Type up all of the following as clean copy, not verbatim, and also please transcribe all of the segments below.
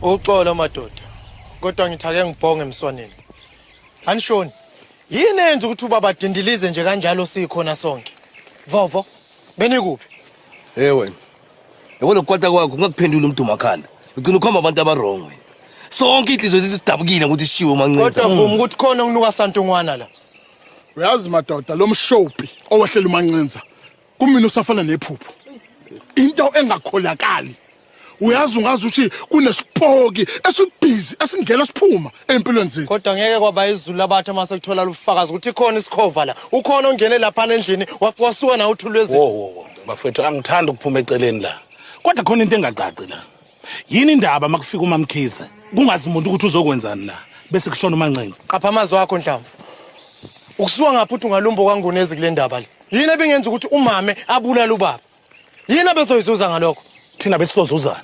Uxolo madoda. Kodwa ngithi ake ngibhonge emswaneni. Anishoni. Yini eyenza ukuthi ubaba dindilize nje kanjalo sikhona sonke? Vovo. Benikuphi? Hey wena. Yabo lokukwata kwakho ungakuphendula umdumakhanda. Ugcina ukhomba abantu abarong wena. Sonke inhliziyo zethu sidabukile ukuthi sishiwe umancinza. Kodwa vuma ukuthi khona okunuka santungwana la. Uyazi madoda lo mshopi owehlela umancinza kumina usafana nephupho. Into engakholakali. Uyazi ungazi ukuthi kunesipoki esibhizi esingena siphuma empilweni zethu. Kodwa ngeke kwaba izulu labatha mase kuthola ubufakazi ukuthi khona isikhova la. Ukhona ongene lapha endlini wasuka nawe uthulwezi. Wo wo wo bafethu angithandi ukuphuma eceleni la. Kodwa khona into engacaci la. Yini indaba makufika uMamkhize? Kungazi umuntu ukuthi uzokwenzani la bese kushona uMancinza. Qapha amazwi akho Nhlamvu. Ukusuka ngaphi uthi ungalumbo kwangunezi kule ndaba le. Yini ebingenza ukuthi umame abulale ubaba? Yini abezoyizuza ngalokho? Thina besizozuzana.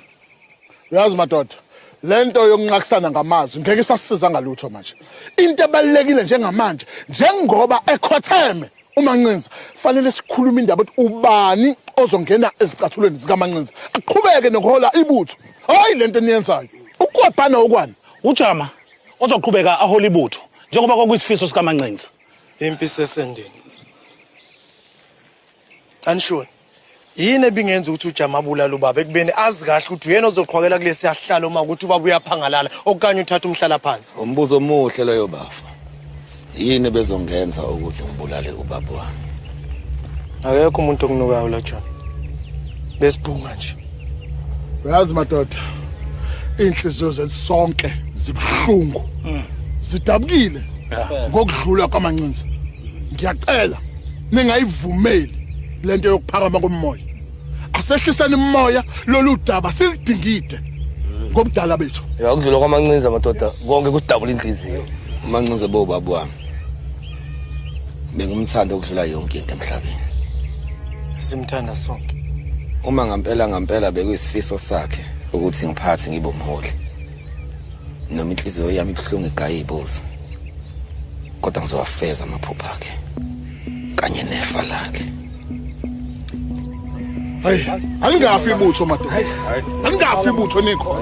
Uyazi madoda lento yokunqakisana ngamazwi ngeke isasisiza ngalutho manje. Into ebalulekile njengamanje njengoba ekhotheme uMancinza fanele sikhulume indaba ukuthi ubani ozongena ezicathulweni zikaMancinza aqhubeke nokuhola ibutho. Hayi lento eniyenzayo. Ukwabhana okwani? UJama ozoqhubeka ahole ibutho njengoba kwakuyisifiso sikaMancinza. Impi sesendini. Anishoni. Yini ebingenza ukuthi uJama abulale ubaba ekubeni azi kahle ukuthi uyena ozoqhwakela kulesi sihlalo uma ukuthi ubaba uyaphangalala okanye uthatha umhlala phansi. Umbuzo omuhle loyo bafa. Yini bezongenza ukuthi ngibulale ubaba wami? Akekho umuntu okunukayo la John. Besibhunga nje. Uyazi madoda inhliziyo zethu sonke zibuhlungu. Zidabukile ngokudlula kwamancinza. Ngiyacela ningayivumeli lento yokuphakama komoya. Asehliseni umoya lolu daba silidingide ngobudala bethu. Ya ukudlula kwamancinza madoda konke kudabula inhliziyo. Umancinza bobaba wami. Bengimthanda ukudlula yonke into emhlabeni. Simthanda sonke. Uma ngampela ngampela bekuyisifiso sakhe ukuthi ngiphathe ngibe umholi. Noma inhliziyo yami ibuhlungu igaya ibuza. Kodwa ngizowafeza amaphupho akhe kanye nefa lakhe. Hayi, alingafi ibutho madoda. Alingafi ibutho nikho.